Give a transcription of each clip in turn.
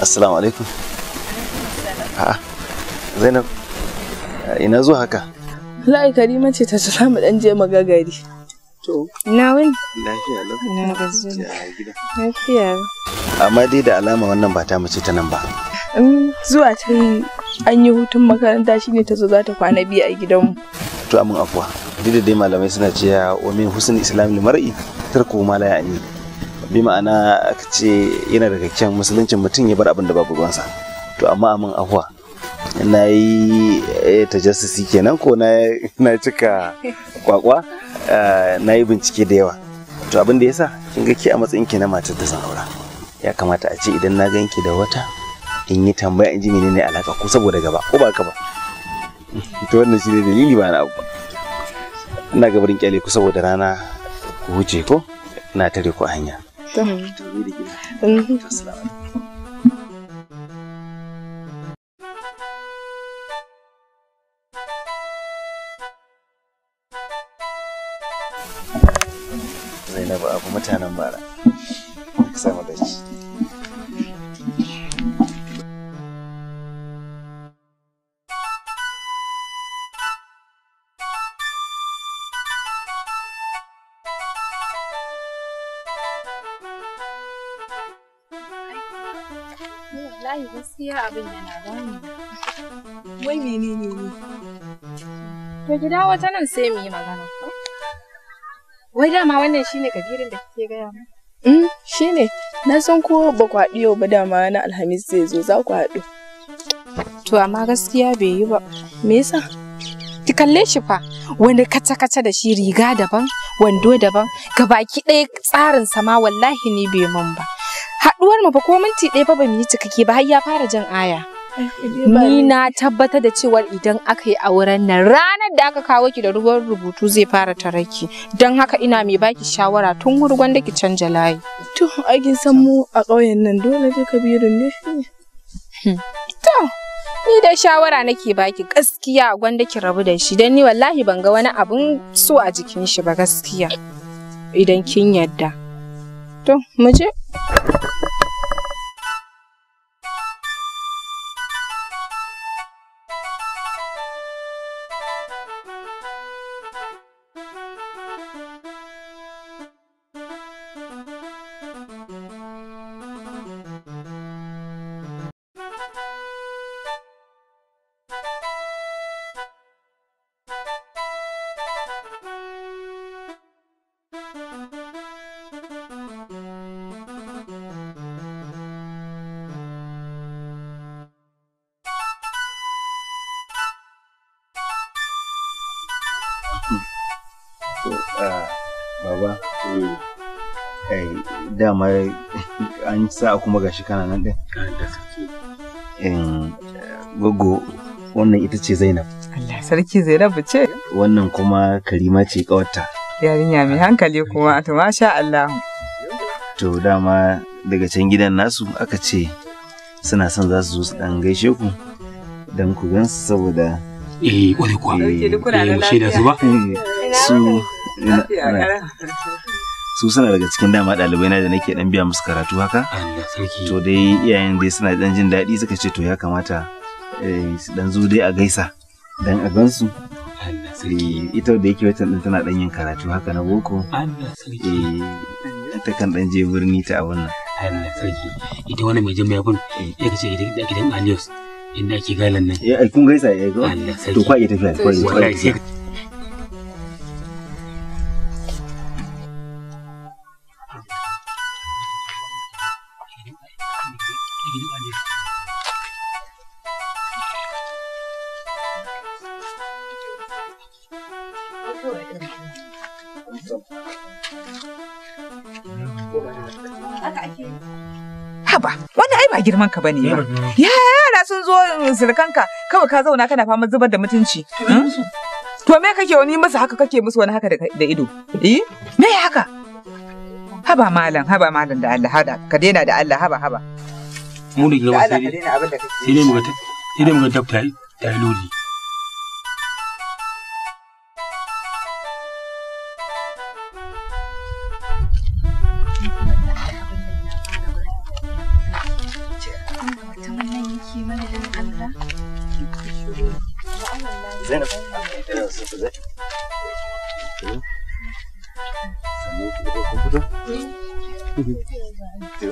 Assalamu alaikum. A'a, Zainab, ina zuwa haka? Wallahi Karima ce ta tura mu dan je magagari. To. Ina wuni? Lafiya lau. Ina gajiya. Ya gida. Lafiya. Amma dai da alama wannan ba ta mace ta nan ba. Zuwa ta yi an yi hutun makaranta shine ta zo za ta kwana biyu a gidanmu. To amin afuwa. Duk da dai malamai suna cewa wa min husnul islamil mar'i tarku ma la ya'ni. Bi ma'ana aka ce yana daga kyan musuluncin mutum ya bar abin da babu ruwansa. To amma amin afuwa. Na yi tajassusi kenan ko na cika kwakwa, na yi bincike da yawa. To abin da yasa kin ga ke a matsayin ki na matar da zan aura, ya kamata a ce idan na ganki da wata in yi tambaya in ji menene alaka ko saboda gaba ko ba haka ba. To wannan shine dalili ba na abu ba. Ina ga barin kyale ku saboda rana ku huce ko na tare ku a hanya. To. Zainabu abu mutanen bara. Ka samu dace. Wallahi gaskiya abin yana bani. Wai menene ne? To ki dawo ta nan sai mu yi magana. Wai dama wannan shine Kabirin da kike gaya mu? Shine. Na san ko ba ku haɗu yau ba dama na Alhamis zai zo za ku haɗu. To amma gaskiya bai yi ba. Me yasa? Ki kalle shi fa, wani kaca-kaca da shi, riga daban, wando daban, gabaki ɗaya tsarin sama wallahi ni bai mun ba. Haɗuwar mu fa ko minti ɗaya fa ba mu yi cikakke ba har ya fara jan aya. Ni na tabbatar da cewar idan aka yi auren nan ranar da aka kawo ki da ruwan rubutu zai fara taraki. Don haka ina mai baki shawara tun wuri gwanda ki canja layi. To ai kin san mu a ƙauyen nan dole dai Kabiru ne shi ne. To ni dai shawara nake baki gaskiya gwanda ki rabu da shi don ni wallahi ban ga wani abun so a jikin shi ba gaskiya. Idan kin yadda. To mu je. Baba, dama an sa kuma gashi kana nan din. Gogo, wannan ita ce Zainab. Allah sarki Zainabu ce. Wannan kuma Karima ce kawarta. Yarinya mai hankali kuma, to masha Allah. To dama daga can gidan nasu aka ce suna son za su zo su dan gaishe ku dan ku gansu saboda ƙwarai kuwa. Mu shaida su ba. Su suna daga cikin dama ɗalibai na da nake dan biya musu karatu haka. Allah sarki. To dai iyayen dai suna dan jin daɗi suka ce to ya kamata su dan zo dai a gaisa dan a gansu. Allah sarki. Ita da yake watan din tana dan yin karatu haka na boko. Allah sarki. Ta kan dan je birni ta abun nan. Allah sarki. Ita wannan mai jin mayafin ya kace gidan Alios inda ake galan nan. Eh kun gaisa eh ko? Allah sarki. To kwa iya tafiya kwa iya. Wallahi sai Haba, wannan ai ba girman ka bane ba. Ya yara sun zo surukanka, kawai ka zauna kana fama zubar da mutunci. To me kake wani musu haka kake musu wani haka da ido? Eh? Me haka? Haba malam, haba malam da Allah, hada ka daina da Allah, haba haba. Mu da girma sai dai. Sai dai mu ga sai dai mu ga dabta ta lodi. Zainab.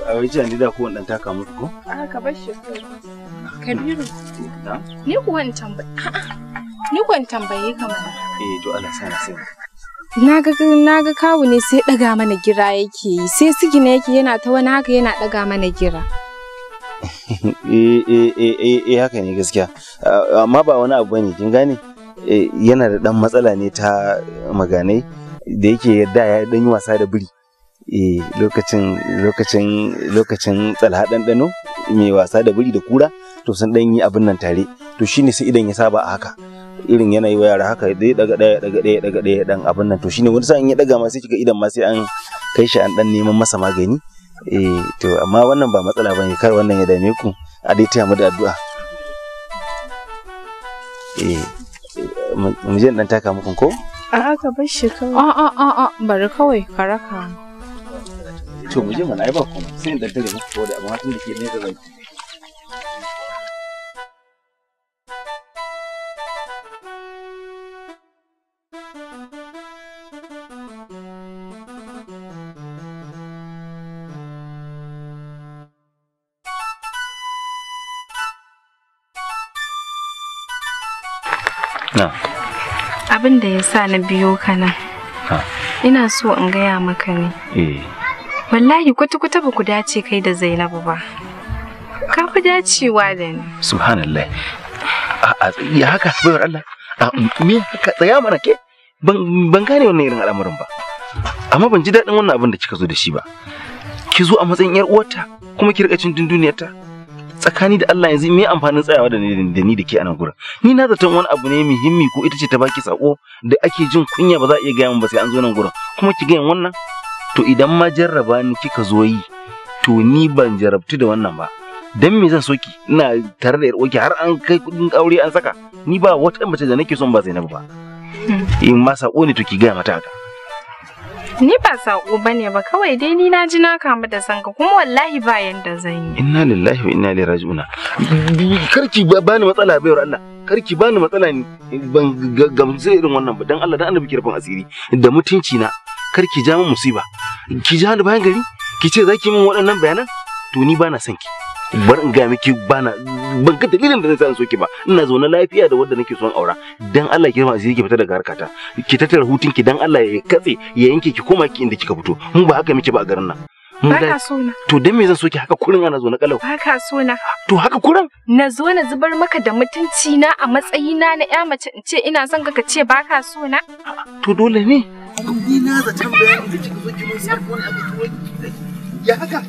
A wai jiya ni da ko wannan taka muku ko? A ka bar shi. Kabiru. Ni kuwa in tambaye. Ni kuwa in tambaye ka mana. Eh to Allah sa na sani. Naga kawu ne sai daga mana gira yake yi, sai sigina yake yana ta wani haka yana daga mana gira. Eh haka ne gaskiya. Amma ba wani abu bane kin gane? Yana da dan matsala ne ta maganai da yake yadda ya dan yi wasa da biri. Lokacin tsalha ɗanɗano mai wasa da biri da kura to sun dan yi abin nan tare to shine sai idan ya saba a haka irin yana yi wa yara haka dai daga daya daga daya daga daya dan abin nan to shine wani sa'in ya daga ma sai kiga idan ma sai an kai shi an dan neman masa magani. To amma wannan ba matsala bane, kar wannan ya dame ku, a dai taya mu da addu'a. Mu je dan taka muku ko? A'a ka bar shi kawai. A'a bari kawai ka raka. To mu je mana ai ba komai sai in dan tare muku ko da amma tun da ke ne da zaki. Abin da ya sa na biyo ka nan, ina so in gaya maka ne. Wallahi kwata-kwata ba ku dace kai da Zainabu ba. Ka fi dacewa da ni. Subhanallah. A ya haka baiwar Allah. Me haka tsaya mana ke? Ban gane wannan irin al'amarin ba. Amma ban ji daɗin wannan abin da kika zo da shi ba. Ki zo a matsayin yar uwarta kuma ki rika cin dunduniyarta. Tsakani da Allah yanzu me amfanin tsayawa da ni da ke a nan gurin? Ni na zaton wani abu ne muhimmi ko ita ce ta baki sako da ake jin kunya ba za a iya gaya min ba sai an zo nan gurin. Kuma ki gaya wannan? To idan ma jarraba ni kika zo yi to ni ban jarabtu da wannan ba. Dan me zan soki? Ina tare da yar uwarki har an kai kudin aure an saka. Ni ba wata mace da nake son ba Zainabu ba. In ma sako ne to ki gaya mata haka. Ni ba sako bane ba, kawai dai ni na ji na kamu da sanka kuma wallahi ba yanda zan yi. Inna lillahi wa inna ilaihi raji'una. Karki bani matsala baiwar Allah. Karki bani matsala ni ban gamsu irin wannan ba. Dan Allah dan Annabi ki rufin asiri da mutunci na. Karki ja min musiba. Ki ja ni bayan gari ki ce zaki min waɗannan bayanan to ni bana son ki. Bar in ga miki bana ban ga dalilin da zai sa in so ki ba. Ina zaune lafiya da wanda nake son aura. Dan Allah ki rufin asiri ki fita daga harkata. Ki tattara hutun ki dan Allah ya katse ya yanke ki koma ki inda kika fito. Mu ba haka muke ba a garin nan. Ba ka so na. To dan me zan so ki haka kurin ana zo na kalau? Ba ka so na. To haka kurin? Na zo na zubar maka da mutunci na a matsayina na ƴa mace in ce ina son ka ka ce ba ka so na? To dole ne. Ni na zaton bayanin da kika zo ki mun sako ne aka turo ki. Ya haka?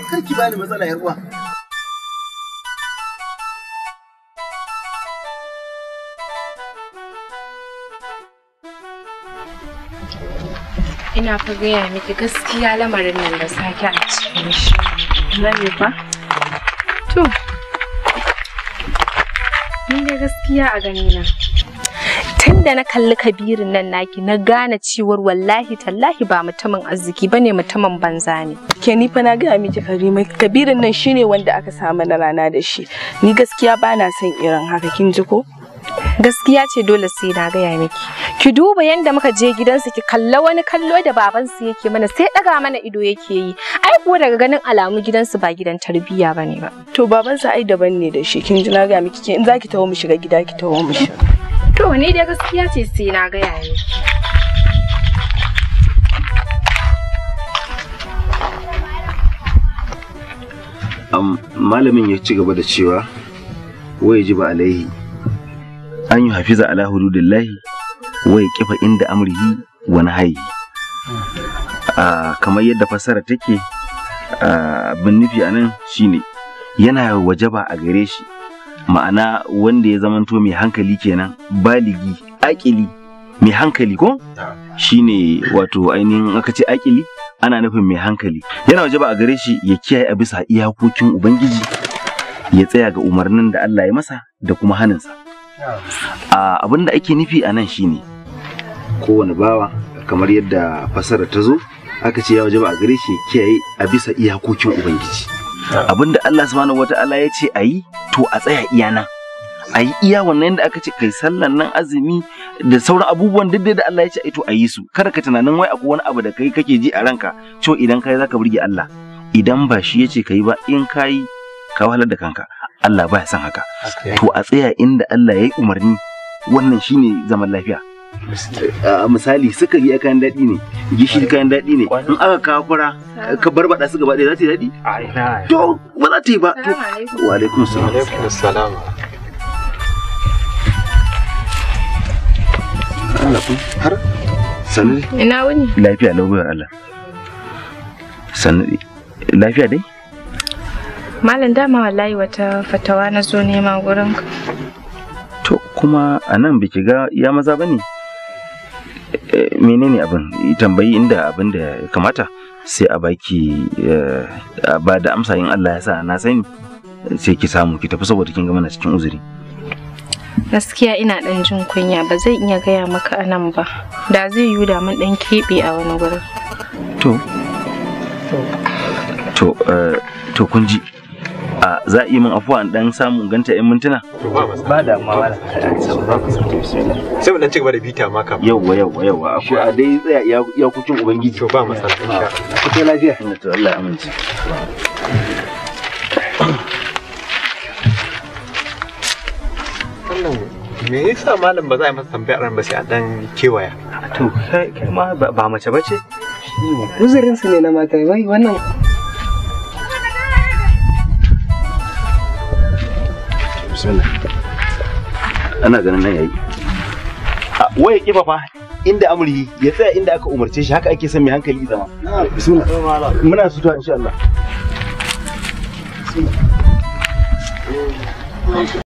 Kar ki bani matsala yar uwa. Ina fa gaya miki gaskiya lamarin nan da sake a cikin shi. Zan fa? To, ni dai gaskiya a ganina. Tun da na kalli Kabirin nan naki na gane cewar wallahi tallahi ba mutumin arziki bane, mutumin banza ne. Ke ni fa na gaya miki Karima, Kabirin nan shine wanda aka samu na rana da shi. Ni gaskiya bana son irin haka, kin ji ko? Gaskiya ce dole sai na gaya miki. Ki duba yanda muka je gidansu ki kalla wani kallo da babansu yake mana sai daga mana ido yake yi. Ai kuwa daga ganin alamu gidansu ba gidan tarbiyya bane ba. To babansa ai daban ne da shi, kin ji na gaya miki ke in zaki taho mu shiga gida ki taho mu shiga. To ni dai gaskiya ce sai na gaya miki. Malamin ya ci gaba da cewa wai ji ba alaihi an yi hafiza ala hududillahi wai kifa inda amrihi wa nahyi. Kamar yadda fasara take, abin nufi anan shine yana wajaba a gare shi, ma'ana wanda ya zamanto mai hankali kenan, baligi, akili, mai hankali ko shine wato ainihin aka ce akili ana nufin mai hankali. Yana wajaba a gare shi ya kiyaye a bisa iyakokin Ubangiji, ya tsaya ga umarnin da Allah ya masa da kuma haninsa. Abin da ake nufi a nan shine kowane bawa kamar yadda fasara ta zo aka ce ya wajaba a gare shi ya kiyaye a bisa iyakokin Ubangiji. Abin da Allah subhanahu wata'ala ya ce a yi to a tsaya iya nan. A yi iya wannan da aka ce kai sallan nan, azumi da sauran abubuwan duk da Allah ya ce ai to a yi su. Kada ka tunanin wai akwai wani abu da kai kake ji a ranka cewa idan kai zaka burge Allah. Idan ba shi yace kai ba, in kai ka wahalar da kanka. Allah ba ya son haka. To a tsaya inda Allah ya yi umarni, wannan shine zaman lafiya. Misali sukari ya kayan daɗi ne, gishiri kayan daɗi ne. In aka kawo fura ka barbaɗa su gaba ɗaya, za ta yi daɗi? To ba za ta yi ba. To wa alaikum salam. Alaikum salam. Allah ku har sannu. Ina wuni? Lafiya lau bayar Allah. Sannu, lafiya dai? Malam, dama wallahi wata fatawa na zo nema gurin ka. To kuma a nan biki ga ya maza bane? Menene abin? Tambayi inda abin da ya kamata sai a baki a ba da amsa, in Allah ya sa na sani sai ki samu ki tafi, saboda kin ga mana cikin uzuri. Gaskiya ina dan jin kunya, ba zan iya gaya maka anan ba. Da zai yiwu da mun dan keɓe a wani gurin. To kun ji. A za a yi min afuwa in dan samu ganta 'yan mintuna? Ba da ma. Sai mu dan ci gaba da bita ma kafin. Yawwa yawwa yawwa, akwai a dai tsaya iyakokin Ubangiji. To ba matsala insha Allah. Ku ta lafiya. To Allah ya amince. Wannan me yasa malam ba za a yi masa tambaya ran ba sai an dan kewaya? To kai ma ba mace bace? Uzurin su ne na mata wai wannan. Bismillah. Ana ganin nan yayi. Waya kifa fa inda amri ya tsaya inda aka umarce shi, haka ake son mai hankali zama. Bismillah. Muna sutuwa insha Allah.